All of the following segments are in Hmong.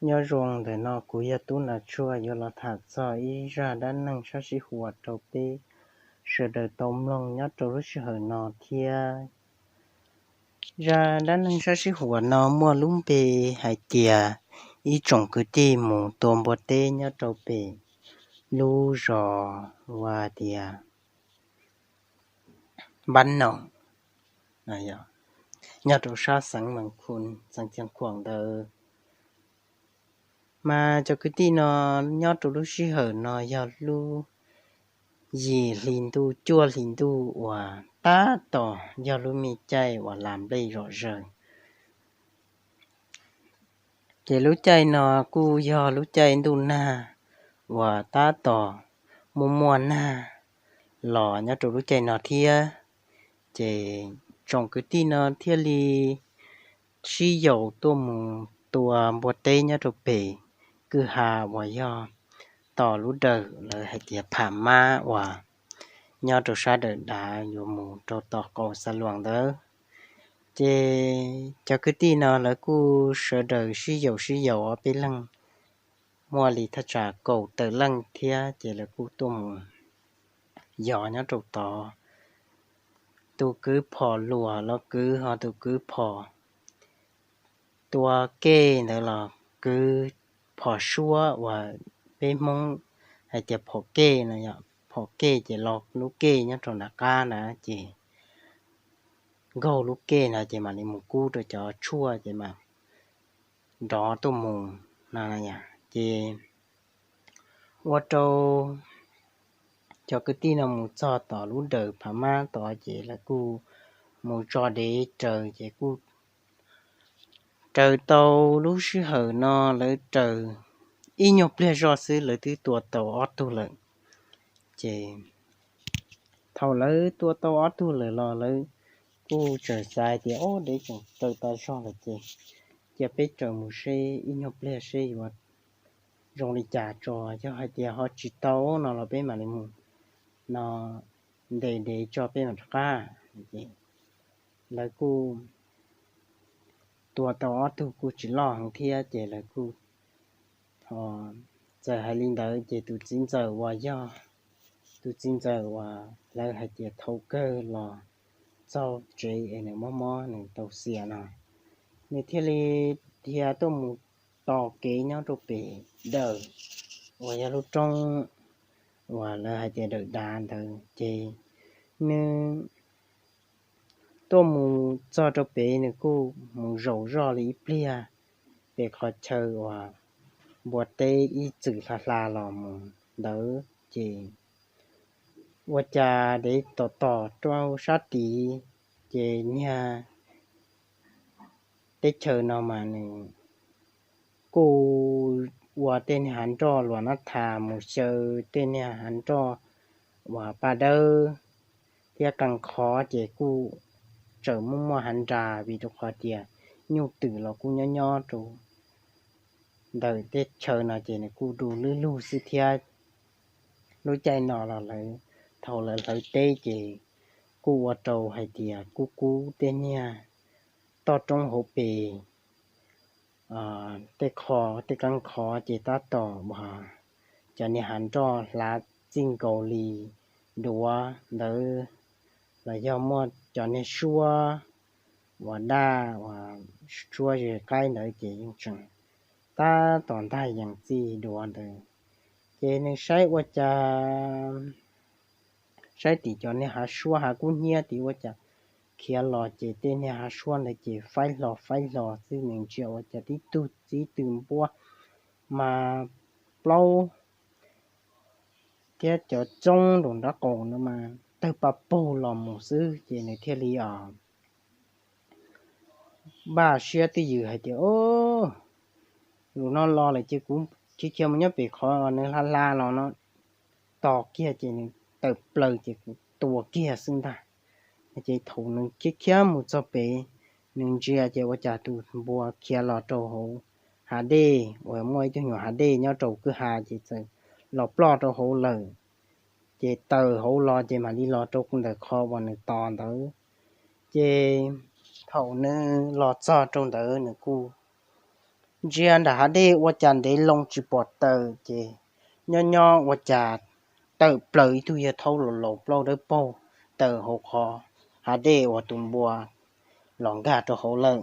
Nyob zoo, ntawm no kuv yog Tub Nav Tshuaj yuav los tham txog ib zaj dab neeg sab sib huas rau peb sawv daws tau mloog nyob rau lub sij hawm no thiab. Zaj dab neeg sab sib huas no muaj lub npe hais tias ib tsoom kwv tij mus tua npua teb nyob rau pem lub zos uas tias Npab Noom, nyob rau sab xeev Mas Khu, xeev Xiav Khuam ntawd. Mas cov kwv tij no nyob rau lub sij hawm no yog lub yim hli ntuj cuaj hli ntuj uas tab tom yog lub me caij uas las nplej zom zaws. Ces lub caij no kuj yog lub caij ntuj nag uas tab tom muaj muaj nag los nyob rau lub caij no thiab. Ces tsoom kwv tij no thiaj li sib yaum tuaj mus tua npua teb nyob rau pem kwj ha uas yog tom lub dawm lawv hais tias Pham Mab uas nyob rau sab dawm dav yuav mus rau tom Qau Xa Luas ntawd. Ces cov kwv tij no lawv kuj sawv daws sib yaum sib yaum ob peb leeg, muaj li thaj tsam kaum tawm leej thiab, ces lawv kuj tuaj mus yos nyob rau tod. Tus kwv phom luas los kwv, ho tus kwv phom tua kej ntawd los kwv phom suab uas peb Hmoob hais tias phom kej no yom. Phom kej ces lo lub kej nyob rau nram qab na, ces nkaug lub kej no ces mam li mus kub rau cov tshuaj ces mam nrov tuaj mus no. Ces ua rau cov kwv tij no mus txog tom lub dawm Pham Mab tod ces lawv kuj mus tso dev raws, ces kuj raws tau lub sij hawm no lawv raws ib nyuag pliag zoj xwb lawv twb tua tau ob tug lawm. Ces thaum lawv tua tau ob tug lawm los lawv kuj txawm xav tias, Ob, dev tseem raws tas zog lawm ces cia peb raws mus seb ib nyuag pliag seb yuav zoo li cas tso, yog hais tias ho tsis tau no los peb mam li mus no ntes dev tso peb mam rov qab. Lawv kuj tua tau ob tug kuj tsis loj heev thiab, ces lawv kuj txawm hais li ntawd ces tus txiv ntxawm uas yog tus txiv ntxawm uas lawv hais tias thaum kawg los txog tsev es nws mob mob nws tau xiam no, nws thiaj li dhia tuaj mus tos kev nyob rau pem dawm uas yog lub roob uas lawv hais tias dawm dav ntawd. Ces nws tuaj mus txog rau pem, nws kuj mus zaum zoj li ib pliag pem qhov chaw uas npua teb ib txwm hla hla los mus ntawd, ces ua cas dev tom tom rau sab tid, ces niag teb chaws no mas nws kuj ua tej niag hav nroj luas nab thas mus xyaw tej niag hav nroj uas paj dawb thiab qee qhov, ces kuj tseem muaj muaj hav nras, vim rau qhov tias nyuj twm los kuj nyob nyob rau ntawm teb chaws no ces nws kuj du lwb lug xwb thiab. Lub caij no los lawv, thaum lawv hlawv teb ces kuj ua rau hais tias kuj kub tej niag toj roob hauv pes tej qho, tej qeeb qhov ces tab tom uas cov niag hav nroj hlav txij nkaus li duav ntawd, los yog muaj cov niag suab uas daj uas suab zes qaib ntawd ces yeej tseem tab tom ntag yees txij duav ntawd. Ces nws saib ua cas, saib tim cov niag hav suab hav kub hnyiab tid ua cas khiav los ces tej niag hav suab ntawd ces faib hlo faib hlo xwb, nws ntsia ua cas tib tug txiv twm npua mas plaub thiab cov txoob nraum nraub qaum no mas tawg pa paug los mus xwb, ces nws thiaj li os npaj siab twj ywm hais tias, O, zaum no los lawm ces kuv khiav khiav mus nyob pem qhov nws hla hla los no tos kiag ces nws tawm plaws ces kuv tua kiag xwb ntag. Ces thaum nws khiav khiav mus txog pem, nws ntsia ces ua cas tus npua khiav los rau hauv hav dej uas muaj ib tug nyuam hav dej nyob rau kwj ha ces txawm los ploj rau hauv lawm. Ces tawm hauv los ces mam li los rau ntawm qhov uas nws tos ntawd. Ces thaum nws los txog rau ntawd nws kuj ntsia nram hav dej ua cas ntev loo tsis pom taws ces nyob nyob ua cas tawm plaws ib tug yawg thaub laus laus plaub dawb paug tawm hauv qhov hav dej uas tus npua los nkag rau hauv lawm.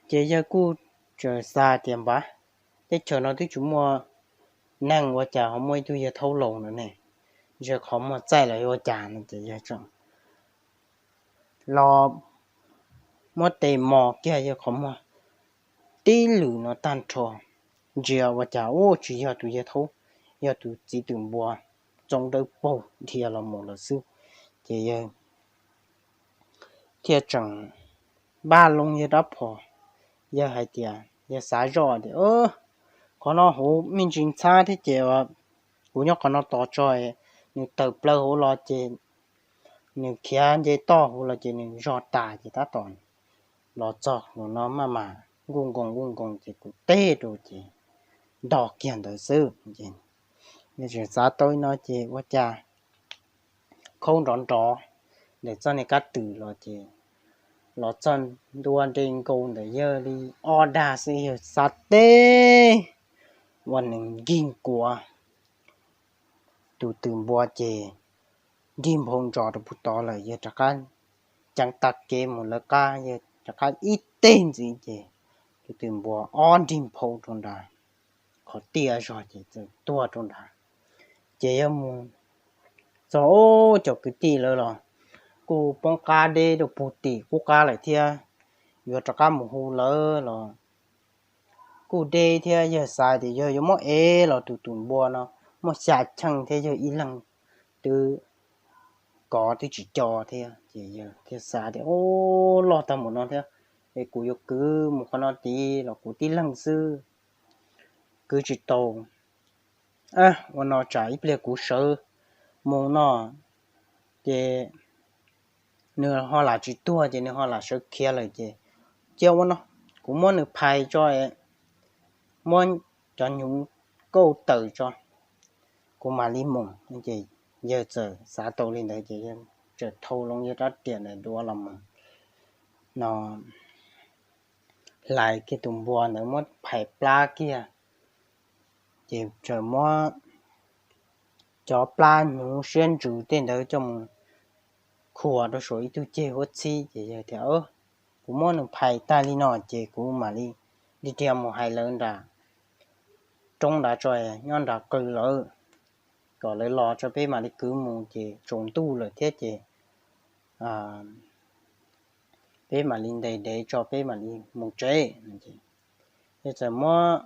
Ces yawg kuj txawm xav tias npab, teb chaws no twb tsis muaj neeg ua cas ho muaj ib tug yawg thaub laus no ne, ntsia qhov muag txaij los yuav ua cas no ces yawg txawm los muab tes mos kiag yawg qhov muag tib lwm no tag nrho, ntsia ua cas ua tsis yog tus yawg thaub, yog tus txiv twm npua txoov dawb paug dhia los mus lawm xwb. Ces yawg thiaj tseem npaj loo yawg rab phom, yawg hais tias yawg xav zoj tias qhov no hauv me ntsis ntxhab thiab ces kuv nyob qhov no tos tso, nws tawm plaws hauv los ces nws khiav nce toj hauv los ces nws zog tas ces tab tom los txog no maj mam nkuj nkoos nkuj nkoos ces kuv teb rau ces ntog kiag ntawd xwb. Yawg tseem xav tau li no ces ua cas khaub nrov nrov ntawm txoj niag kab twm los ces los txog ntua nres nkaus ntawm yawg li ob dag xwb, yawg xav teb ua nws nkig nkuav tus twm npua ces nrig nphau ntsos rau puag tod lawm, yawg rov qab ceev tag kev mus lawv qab, yawg rov qab ib teg ntxiv ces tus twm npua ob nrig nphau rau nrad qhov tiaj zog ces txawm tuag rau nrad. Ces yawg mus txog, cov kwv tij lawv los kuj poob qab deb rau puag tim qub qab lawm thiab, yuav rov qab mus hu lawv los kuj deb thiab, yawg xav tias yawg yuav muab ev los tus twm npua no muaj xya cheej thiab yawg ib leeg twb kov twb tsis co thiab ces yawg thiaj xav tias, o, loj tag mus no thiab es kuv yuav kwv mus qhov no tid los kuv tib leeg xwb kwv tsis tau. Ua no tsam ib pliag kuv sawv mus no ces nws ho lam tsis tuag ces nws ho lam sawv khiav lawm ces cia ua no, kuv muab nws phais tso, muab cov hnyuv kauj tawm tso, kuv mam li mus. Ces yawg txawm xav tau li ntawd ces yawg txawm thau loo yawg rab riam ntawm duav los mus no hlais kiag tus npua ntawd muab phais plab kiag, ces txawm muab cov plab hnyuv siab ntsws tej ntawd coj mus khuam rau saum ib tug ceg huab txhib ces yawg tias, kuv muab nws phais tag li no ces kuv mam li tig mus hais lawv nram roob nrad tso, nyob nrad qw lawv kom lawv los tso peb mam li kwv mus ces tsaus ntuj lawm thiab ces peb mam li ntes dev tso peb mam li mus tsev. Yawg txawm muab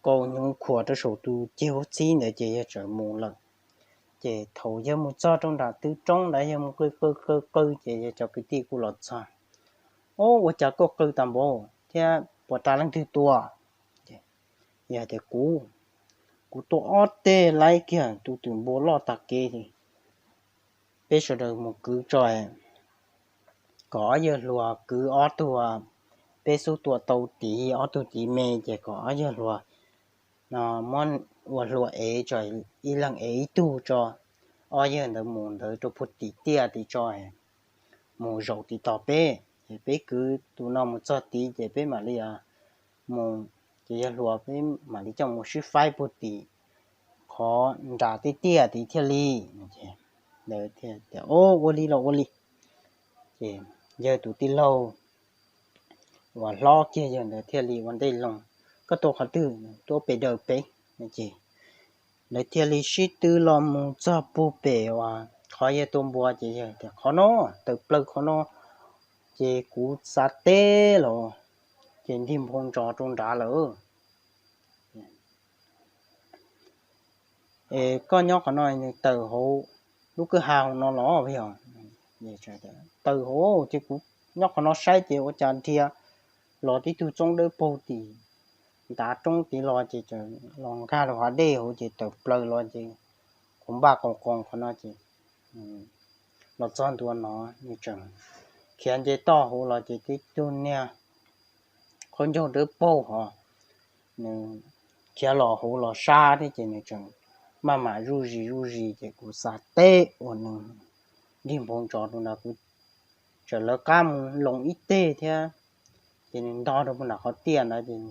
kaus hnyuv khuam rau saum tus ceg huab txhib ntawd ces yawg txawm mus lawm. Ces thaum yawg mus txog rau nram tw roob ntawd yawg mus qw qw qw qw ces yawg cov kwv tij kuj los txog. Ub, ua cas koj qw tas npaum thiab puas raug leej twg tua? Yawg tias, kuv, kuv tua ob teg laib kiag tus twm npua loj tag kev li. Peb sawv daws mus kwv tso, kom ob yawg hluas kwv ob tug, peb xub tua tau tid ob tug tid me ces kom ob yawg hluas no muab ua hlua ev tso, ib leeg ev ib tug tso, ob yawg ntawd mus ntawd rau puag tim tiaj tid tso, mus zaum tim tos peb ces peb kwv tus no mus txog tid ces peb mam li mus, ces yawg hluas peb mam li coj mus sib faib puag tim qhov nram tej tiaj tid thiaj li. Ntawd tias, o, ua li los ua li. Ces yawg tus tij laug uas hlob kiag yawg ntawd thiaj li ua ntej loo, koj tua qhov twg? Tua pem daws pem. Ces lawv thiaj li sib tw los mus txog puag pem uas qhov yawg tua npua ces yawg tias, qhov no, tawm plaws qhov no ces kuv xav teb los ces nrig nphau ntsos rau nrad lawm. Es koj nyob qhov no nws tawm hauv lub kwj ha hauv no los? Tawm hauv ces kuv nyob qhov no saib ces ua cas dhia los tib tug txoob dawb paug tim ntav roob tid los ces los nkag rau hav dej hauv ces tawm plaws los ces qhov npaj qos qos qhov no ces los txog ntua no nws tseem khiav nce toj hauv los ces tib tug niag qhaub ncaug dawb paug hos nws khiav los hauv los sab thiab ces nws tseem maj mam zuj zis zuj zis ces kuv xav teb uas nws nrig nphau ntsos rau nrad, kuv txawm lawv qab mus loo ib teg thiab ces nws ntog rau puag nram qhov tiaj ntawd ces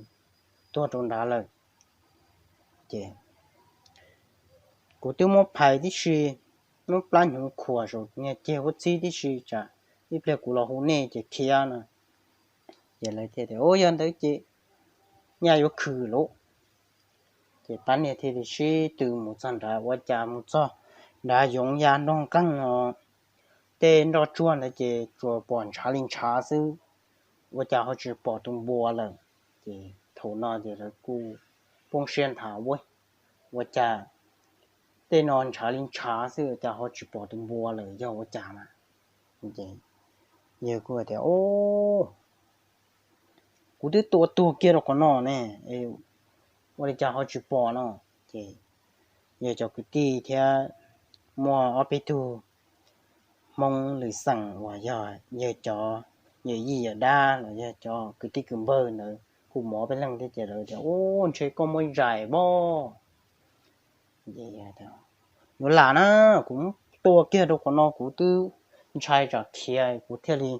tuag rau nrad lawm. Ces kuv twb muab phais tib si, muab plab hnyuv khuam saum niag ceg huab txhib tib si tsam ib pliag kuv los hu nej ces khiav no. Ces lawv thiaj tias, Ua yog ntawd ces nyaj yuav khwm lauj. Ces pab niag thiaj li sib tw mus txog nrad, ua cas mus txog nrad yoov ya nrog nqeeg os, tej nroj tsuag ntawd ces tsuas pom ntshav li ntshav xwb, ua cas ho tsis pom tus npua lawm. Ces thaum no ces lawv kuj poob siab nthav, Ua cas tej no ntshav li ntshav xwb ua cas ho tsis pom tus npua lawm, yog ua cas na? Yawg kuj tias, Kuv twb tua tuag kiag rau qhov no ne, ua li cas ho tsis pom no? Ces yawg cov kwv tij thiab muaj ob peb tug Hmoob lwm xeem uas yog yawg cov yawm yij yawm dab los yog cov kwv tij kwv npawg ntawd kuj muaj peb leeg thiab ces lawv tias, Ub, ntshe koj muab zais pob. Yuav lam na, kuv tua kiag rau qhov no kuv twb ntshai tsam khiav kuv thiaj li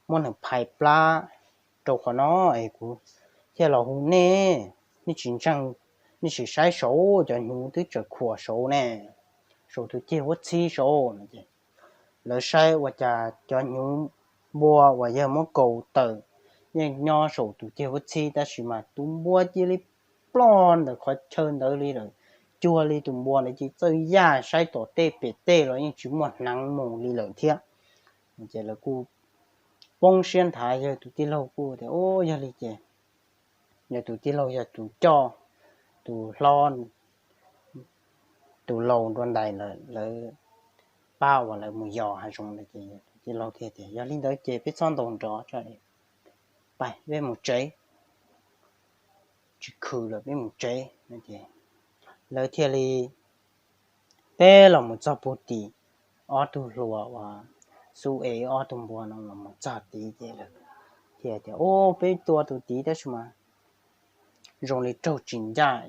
muab nws phais plab rau qhov no es kuv thiaj los hu nej, nej tsis ntseeg, nej sim saib saud cov hnyuv twb tseem khuam saud ne, saum tus ceg huab txhib saud no. Lawv saib ua cas cov hnyuv npua uas yawg muab kaus tawm yeej nyob saum tus ceg huab txhib tab sis mas tus npua cia li ploj ntawm qhov chaw ntawd li lawm, cuag li tus npua ntawd cia li txawj yaj saib tom tej pem tej los yeej tsis muaj hneev mus li lawm thiab. Ces lawv kuj poob siab nthav, yawg tus tij laug kuj tias, Ub, yog li ces, yawg tus tij laug yog tus coj tus hlob, tus laus nruab ntais lawv pab uas lawv mus yos hav zoov ntawd ces tus tij laug thiaj tias, Yog li ntawd ces peb txhob ntaus nrov tso, peb mus tsev, tsis khwm lawm peb mus tsev. Lawv thiaj li, peb los mus txog puag tim ob tug hluas uas xub ev ob tug npua no los mus txog tid ces lawv thiaj tias, Ub, peb tua tus tid tab sis mas zoo li raug tsis ncaj,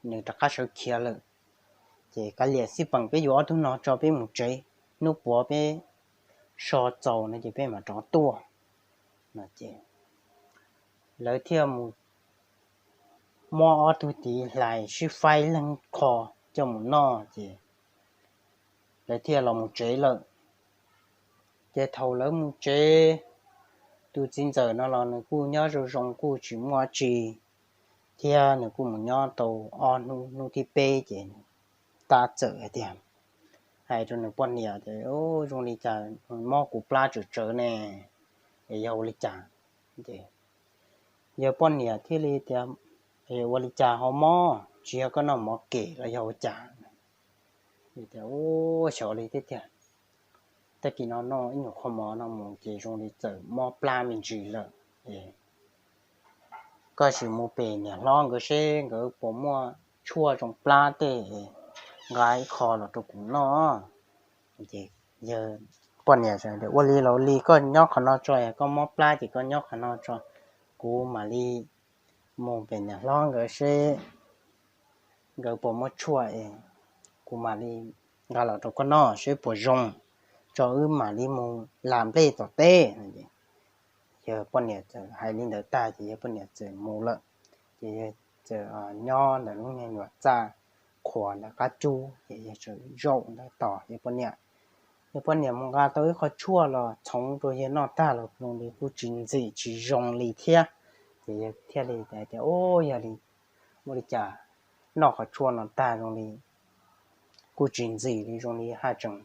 nws rov qab sawv khiav lawm. Ces kav liam xij peem, peb yuav ob tug no tso peb mus tsev, hnub puav peb so txaus no ces peb mam rov tuaj no. Ces lawv thiaj mus muab ob tug tid hlais sib faib leeg qho coj mus noj ces lawv thiaj los mus tsev lawm. Ces thaum lawv mus tsev, tus txiv ntxawm no los nws kuj nyob zoo zoo kuj tsis muaj dab tsi, thiab nws kuj mus nyob tau ob hnub, hnub thib peb ces tab txawm hais tias, hais rau nws poj niam tias, Zoo li cas mob kuv plab tsawv tsawv ne, es yog ua li cas? Ces yawg poj niam thiaj li tias, Ua li cas ho mob, tsis yog koj noj mov kem los yog ua cas? Tias, Ub, xyov li thiab tiag, tag kis no noj ib nyuag qho mov no mus ces zoo li txawm mob plab me ntsis lawm. Koj sim mus pem niam hlob nkawd seb nkawd puas muaj tshuaj zoo plab tej, nqa ib qho los rau kuv noj. Ces yawg poj niam tias, Ua li los li, koj nyob qhov no tso, koj mob plab ces koj nyob qhov no tso, kuv mam li mus pem niam hlob nkawd seb nkawd puas muaj tshuaj es kuv mam li nqa los rau koj noj seb puas zoo, tso wb mam li mus lam nplej tom teb. Yawg poj niam txawm hais li ntawd tag ces yawg poj niam txawm mus lawm. Ces yawg txawm nyob ntawm lub niag nyuam txaj qhuas ntawm qab cub ces yawg txawm zaum ntawd tos yawg poj niam. Yawg poj niam mus nqa tau ib qho tshuaj los txhoov rau yawg noj tag los zoo li kuj tsis ntxim tsis zoo li thiab. Ces yawg thiaj li tias, Ub, yog li, ua li cas noj qhov tshuaj no tag zoo li kuj tsis ntxim li, zoo li haj tseem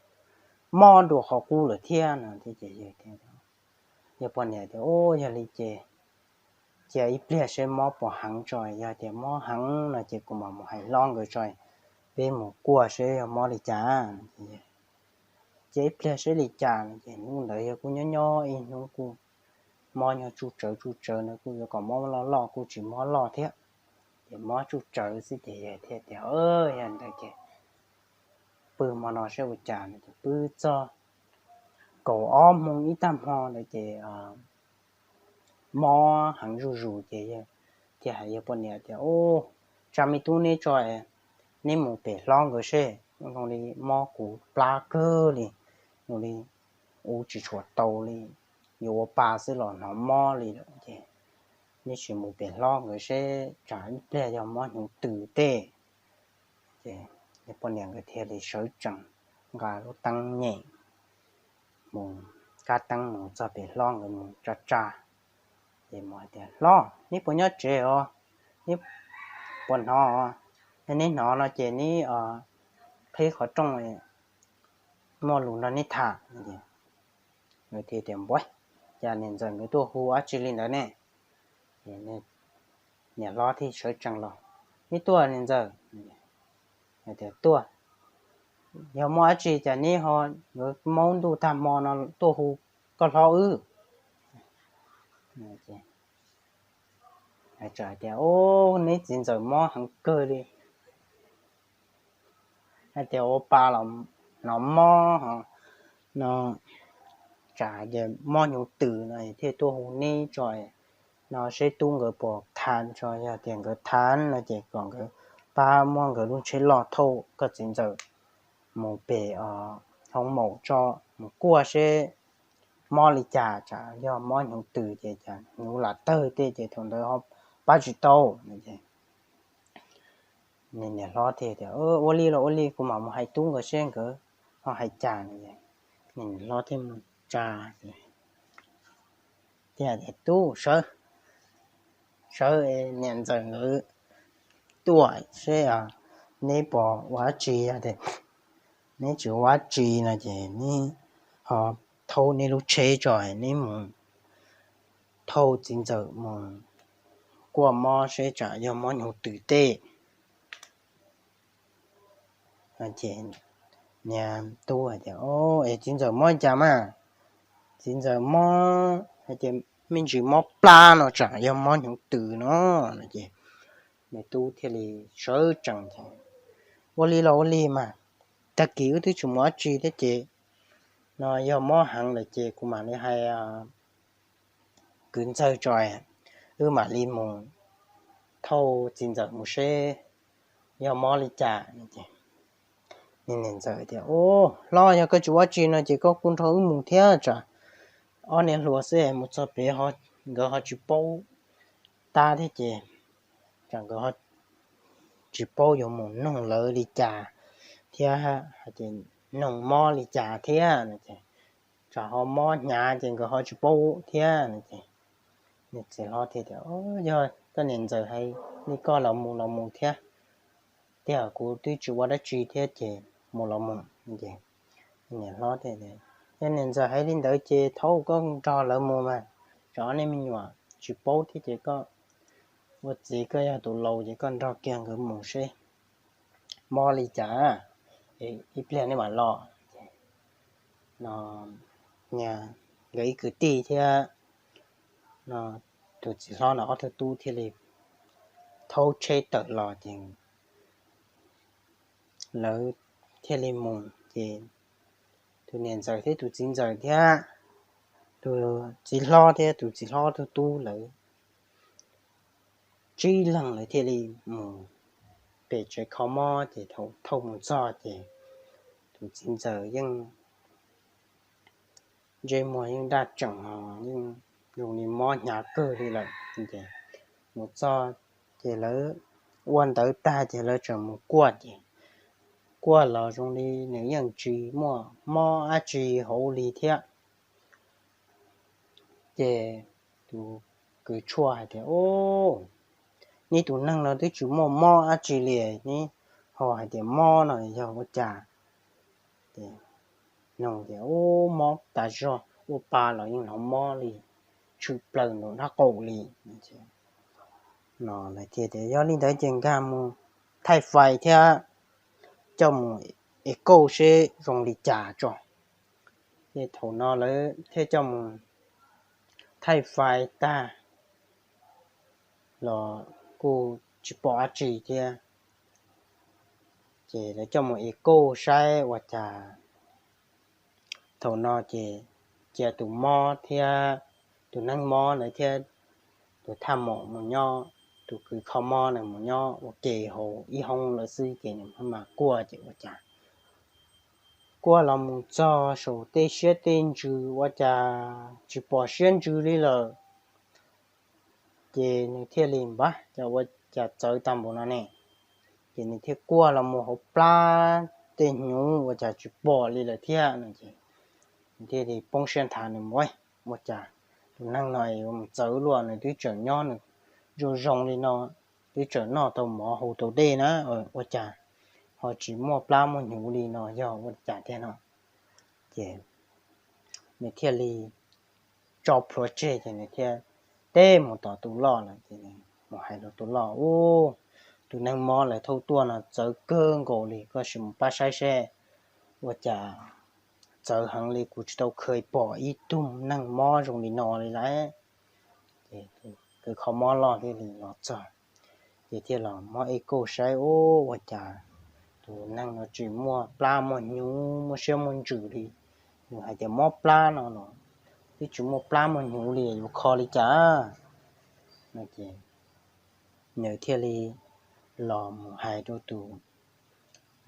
mob dua qhov qub lawm thiab no. Ces yawg poj niam tias, Ub, yog li ces cia ib pliag seb mob puas heev tso, yog tias mob heev no ces kuv mam mus hais hlob nkawd tso, peb mus kuaj seb yog mob li cas. Cia ib pliag seb li cas no ces hnub ntawd yawg kuj nyob nyob ib hnub kuj mob nyob tsuj tsawv tsuj tsawv ntawd, kuj yuav kom mob loj loj kuj tsis mob loj thiab, ces mob tsuj tsawv xwb ces yawg thiaj tias, Yog ntawd ces pw hmo no seb ua cas no ces pw txog kaum ob moos ib tag hmo ntawd ces mob heev zuj zus ces yawg thiaj hais yawg poj niam tias, Ub, tsa me tub neb tso, neb mus pem hlob nkawd seb, zoo li mob kuv plab kawg li, zoo li ua tsis tshua tau li, yuav ua pa xwb los hnov mob li lawm. Ces neb sim mus pem hlob nkawd seb tsam ib pliag yog mob hnyuv tws tej. Ces poj niam nkawd thiaj li sawv tsees nqa lub teeb nyem mus, kab teeb mus txog pem hlob nkawd mus tsa tsa. Ces mus hais tias, Hlob, neb puas nyob tsev os? Neb puas hnov? Yog neb hnov no ces neb qhib qhov rooj, muaj lus nrog neb tham. Nkawd thiaj tias, Npawg, cas niam ntxawm nkawd tuaj hu dab tsi li ntawd ne? Niam hlob thiaj sawv tsees los, Neb tuaj niam ntxawm? Tias, Tuaj. Yog muaj dab tsi cas neb ho, nkawd maub ntuj tag hmo no tuaj hu koj hlob wb? Hais tias, Neb txiv ntxawm mob heev kawg li. Hais tias ua pa los hnov mob no, tsam hais tias mob hnyuv tws no thiaj tuaj hu neb tso no seb tub nkawd puas thav tso. Yog tias nkawd thav no ces kom nkawd pab muab nkawd lub tsheb loj thauj koj txiv ntxawm mus pem hoob maum tso, mus kuaj seb mob li cas, tsam yog mob hnyuv tws ces cas hnyuv lam tawg tej ces thaum ntawd ho pab tsis tau. Niam hlob thiaj tias, Ua li los ua li, kuv mam mus hais tub nkawd seb nkawd ho hais cas. Niam hlob thiaj mus tsa, thiaj tias, Tub, sawv, sawv, niam ntxawm nkawd tuaj seb neb puas ua dab tsi. Yog tias neb tsis ua dab tsi no ces neb ho thauj neb lub tsheb tso, neb mus thauj txiv ntxawm mus kuaj mob seb tsam yog mob hnyuv tws tej. Ces niag tub hais tias, Es txiv ntxawm mob cas mas? Txiv ntxawm mob hais tias me ntsis mob plab no tsam yog mob hnyuv tws no. Ces niag tub thiaj li sawv tsees tias, Ua li los ua li mas, tag kis wb twb tsis mus dab tsi thiab ces no yog mob heev lawm ces kuv mam li hais kwv ntxawg tso, wb mam li mus thauj txiv ntxawm mus seb yog mob li cas. Niam ntxawm tias, Hlob, yog koj tsis ua dab tsi no ces koj kuj nrog wb mus thiab, tsam ob niag hluas xwb mus txog pem nkawd ho tsis paub tab thiab ces tsam nkawd tsis paub yuav mus noog lawv li cas thiab, noog mob li cas thiab no ces tsam ho mob hnyav ces nkawd ho tsis paub thiab no ces niag txiv hlob thiaj tias, Yog koj niam ntxawm hais li koj los mus los mus thiab, tiag kuv twb tsis ua dab tsi thiab ces mus los mus. Ces niam hlob thiaj tias, Yog niam ntxawm hais li ntawd ces thauj koj nrog lawv mus mas, tsam ob niag me nyuam tsis paub thiab ces koj ua txiv koj yog tus laus ces koj nrog kiag nkawd mus seb mob li cas, ib pliag neb mam los. No nkawd ib kwv tij thiab no tus txiv hlob no ob tug tub thiaj li thaub tsheb tawm los ces lawv thiaj li mus ces tus niam ntxawm thiab tus txiv ntxawm thiab tus txiv hlob thiab tus txiv hlob tug tub lawv tsib leeg lawv thiaj li mus pem tsev kho mob ces thaum thauj mus txog ces tus txiv ntxawm yeej ntsej muag yeej daj tseem ho yeej zoo li mob hnyav kawg li lawm ces mus txog ces lawv ua ntawv tag ces lawv tseem mus kuaj ces kuaj los zoo li nws yeej tsis muaj mob dab tsi hauv li thiab. Ces tus kws tshuaj hais tias, Neb tus neeg no twb tsis muaj mob dab tsi li, neb ho hais tias mob no yog ua cas? Nug tias, Mob tas zog, ua pa los yeej hnov mob li, tshwm plaws nraum dab qaum li. No lawv thiaj tias, Yog li ntawd ces nkag mus thaij fais thiab coj mus ev kauj seb zoo li cas tso. Ces thaum no lawv thiaj coj mus thaij fais tag los kuj tsis pom dab tsi thiab. Ces lawv coj mus ev kauj saib ua cas thaum no ces cia tus mob thiab tus neeg mob ntawd thiab tus thaj maum mus nyob, tus kws kho mob ntawd mus nyob ua ke hauv ib hoob lawm xwb ces nws mam kuaj ces ua cas kuaj los mus txog saum tej siab tej ntsws ua cas tsis pom siab ntsws li lawm. Ces nws thiaj li npab, cas ua cas txawv tag npaum no ne? Ces nws thiaj kuaj los mus hauv plab tej hnyuv ua cas tsis pom li lawm thiab no. Ces nws thiaj li poob siab nthav, nws mus, ua cas tus neeg no yuav mus txawv luaj, nws twb tseem nyob nws zoo zoo li no, twb tseem noj tau mov haus tau dej na, ua cas ho tsis muaj plab muaj hnyuv li no, yog ua cas thiab no? Ces nws thiaj li tso plhuav tseg ces nws thiaj teb mus tom tus loj lawm ces nws mus hais rau tus loj, Ub, tus neeg mob lawv thauj tuaj no txawv kawg nkaus li, koj sim mus pab saib seb. Ua cas txawv heev li, kuv tsis tau kheev pom ib tug neeg mob zoo li no li lawm. Ces kws kho mob loj thiaj li los txog, ces thiaj los muab ib kauj saib, Ub, ua cas tus neeg no tsis muaj plab muaj hnyuv, muaj siab muaj ntsws li? Nws hais tias mob plab no los twb tsis muaj plab muaj hnyuv li, yuav kho li cas no? Ces nws thiaj li los mus hais rau tus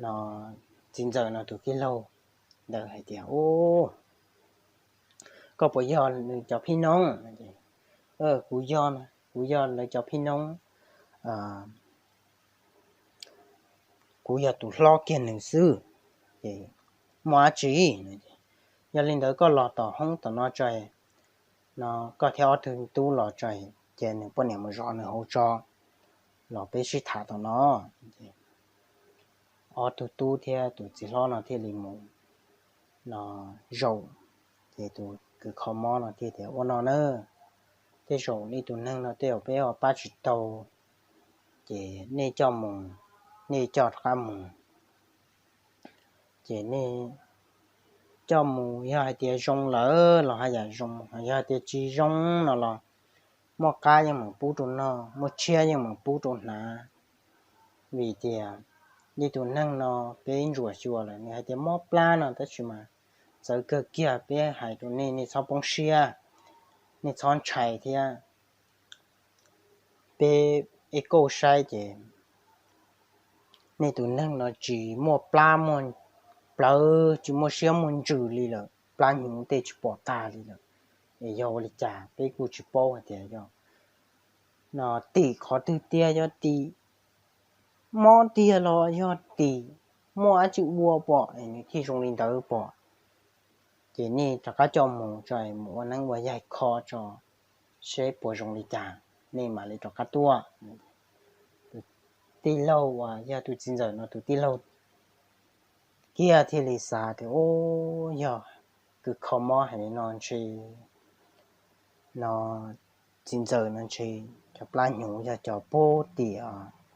no, txiv ntxawm no tus tij laug ntawd hais tias, Ub, koj puas yog nws cov phij noob? Kuv yog, kuv yog lawv cov phij noob, kuv yog tus hlob kiag nws xwb. Ces muaj dab tsi? Yog li ntawd koj los tom hoob tom no tso, no koj thiab ob tug tub los tso, ces nws poj niam mus zov nws hauv tso, los peb sib tham tom no. Ob tug tub thiab tus txiv hlob no thiaj li mus no zaum, ces tus kws kho mob no thiaj tias, Ua no na, tej zaum nej tus neeg no tej zaum peb ho pab tsis tau, ces nej coj mus, nej coj rov qab mus. Ces nej coj mus yog hais tias zoo lawm los haj yam zoo, yog hais tias tsis zoo no los muaj qab yeej meem pub rau noj, muaj tshiab yeej meem pub rau hnav. Vim tias nej tus neeg no peb ntsuam xyuas lawm, nws hais tias mob plab no tab sis mas txawv kawg kiag, peb hais rau nej, nej txhob poob siab, nej txhob ntshai thiab. Peb ib kauj saib ces nej tus neeg no tsis muaj plab muaj plawv, tsis muaj siab muaj ntsws li lawm, plab hnyuv tej tsis pom tag li lawm. Es yog ua li cas peb kuj tsis paub hais tias yog no tim qhov twg tiag, yog tim mob tiag los yog tim muaj dab tsi ua pom es nws thiaj zoo li ntawd pom. Ces nej rov qab coj mus tso, mus ua neeb ua yaig kho tso seb puas zoo li cas, nej mam li rov qab tuaj. Tus tij laug uas yog tus txiv ntxawm no tus tij laug kiag thiaj li xav tias, Ub, yog kws kho mob hais li no ntshe no txiv ntxawm no ntshe cov plab hnyuv yog cov pub tim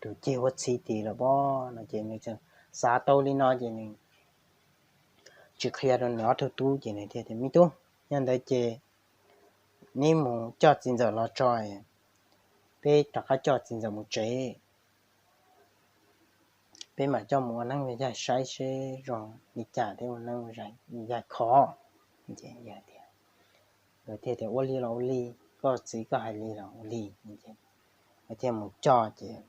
tus ceg huab txhib tid lawm pob no. Ces nws xav tau li no ces nws tsis qhia rau nws ob tug tub ces nws thiaj tias, Me tub, yog ntawd ces neb mus coj txiv ntxawm los tso, peb rov qab coj txiv ntxawm mus tsev, peb mam coj mus ua neeb ua yaig saib seb zoo li cas thiab ua neeb ua yaig kho. Ces thiaj tias, Ua li los ua li, koj txiv koj hais li los ua li. Thiaj mus coj ces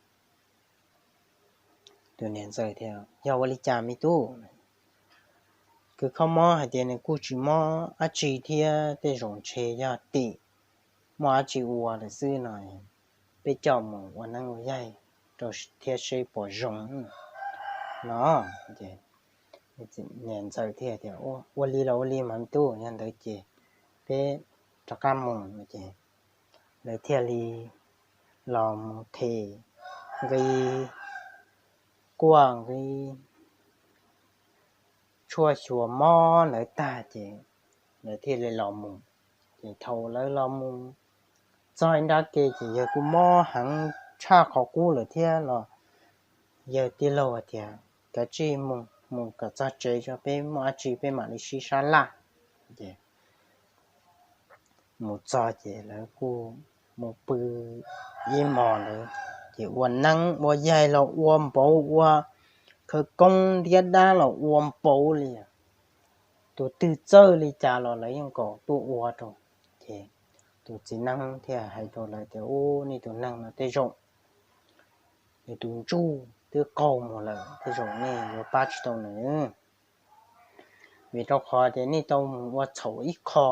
tus niam ntxawm tias, Yog ua li cas me tub? Kws kho mob hais tias nws kuj tsis mob dab tsi thiab, tej zaum ntshe yog tim muaj dab tsi ua lawm xwb no, peb coj mus ua neeb ua yaig rau thiab seb puas zoo no. Niam ntxawm thiaj tias, Ua li los ua li mas me tub, yog ntawd ces peb rov qab mus. Ces lawv thiaj li los mus them nqi kuaj nqi tshuaj xyuas mob ntawd tag ces lawv thiaj li los mus. Ces thaum lawv los mus txog ib nrab ke ces yawg kuj mob heev tshaj qhov qub lawm thiab los yawg tij laug hais tias, Kav tsij mus, mus kom txog tsev tso, peb muaj dab tsi peb mam li sib sab laj. Ces mus txog ces lawv kuj mus pw ib hmos ntawd, ces ua neeb ua yaig los ua npaum, ua khawv koob ntiab dab los ua npaum li. Tus twg txawj li cas los lawv yeej kom tuaj ua rau. Ces tus txiv neeb thiaj hais rau lawv tias, Ub, nej tus neeg no tej zaum nws tus ntsuj twb qaug mus lawm, tej zaum nej yuav pab tsis tau nws. Vim rau qhov tias nej tau mus ua txhaum ib qho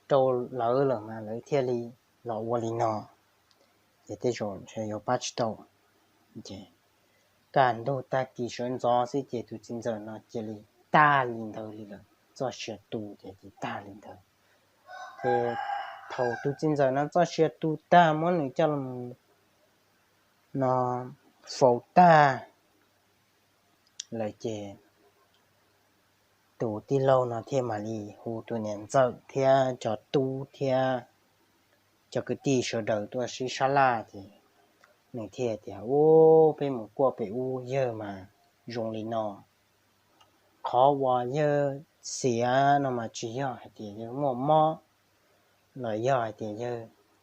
rau lawv lawm mas lawv thiaj li los ua li no. ces tej zaum ntshe yuav pab tsis tau. Ces kaj ntug tag kis sawv ntxov xwb ces tus txiv ntxawm no cia li tag li ntawd li lawm, txoj sia tu ces cia tag li ntawd. Ces thaum tus txiv ntxawm no txoj sia tu tag muab nws coj los no faus tag lawm ces tus tij laug no thiaj mam li hu tus niam ntxawm thiab cov tub thiab cov kwv tij sawv daws tuaj sib sab laj ces nws thiaj tias, Ub, peb mus kuaj pem ub yawg mas zoo li no. Qhov uas yawg xiam no mas tsis yog hais tias yawg muaj mob los yog hais tias yawg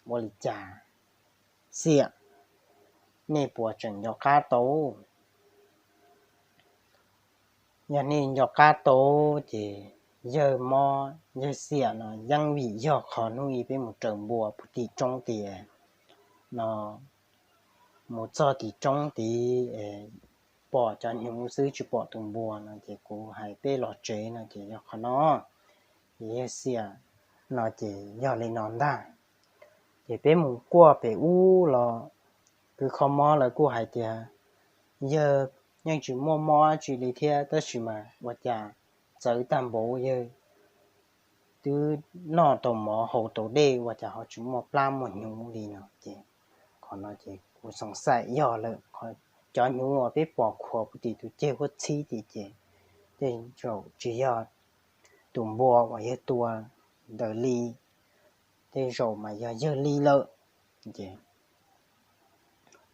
ua li cas xiam, nej puas tseem nco qab tau? Yog nej nco qab tau ces yawg mob yawg xiam no yeej vim yog qhov hnub ib peb mus raws npua puv tim roob tid no, mus txog tim roob tid pom cov hnyuv xwb tsis pom tus npua no ces kuv hais peb los tsev no ces yog qhov no. Ces yawg xiam no ces yog li no ntag. Ces peb mus kuaj pem ub los kwv kho mob lawv kuj hais tias yawg yeej tsis muaj mob dab tsi li thiab tab sis mas ua cas txawv tag npaum, yawg twb noj tau mov haus tau dej ua cas ho tsis muaj plab muaj hnyuv li no ces qhov no ces kuv xoov xaim yog lawm, cov hnyuv uas peb pom khuam puv tim tus ceg huab txhib tim ces tej zaum tsis yog tus npua uas yawg tua ntawd li, tej zaum mas yog yawg li lawm. Ces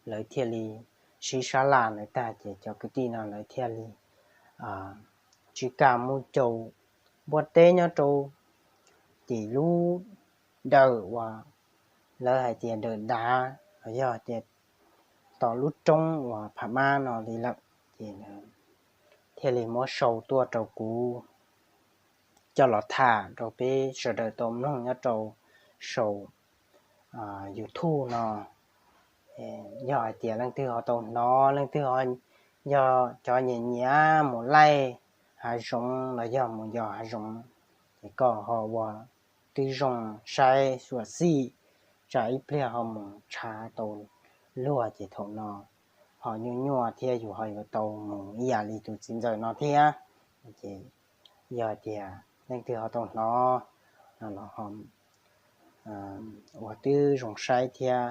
lawv thiaj li sib sab laj lawv tag ces cov kwv tij no lawv thiaj li tsis kam mus caum npua teb nyob rau tim lub dawm uas lawv hais tias dawm dav los yog tias tom lub roob uas Pham Mab no li lawm. Ces thiaj li muab sau tuaj rau kuv coj los tham rau peb sawv daws tau mloog nyob rau saum YouTube no. Yog hais tias leej twg ho tau hnov, leej twg yog cov nyiam nyiam mus laij hav zoov los yog mus yos hav zoov, ces koj ho ua tib zoo saib xyuam xim, tsam ib pliag ho mus ntshav tau luag ces thaum no ho nyuaj nyuaj thiab yus ho yuav tau mus ib yam li tus txiv ntxawm no thiab. Ces yog tias leej twg ho tau hnov no los ho ua tib zoo saib thiab.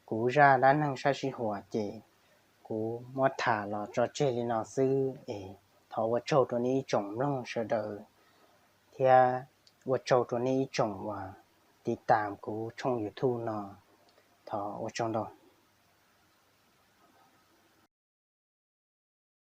Kuv zaj dab neeg sab sij huam ces kuv muab tham los tso tseg li no xwb es thov ua tsaug rau nej ib tsoom mloog sawv daws thiab ua tsaug rau nej ib tsoom uas tiv tam kuv tshooj YouTube no. Thov ua tsaug ntau.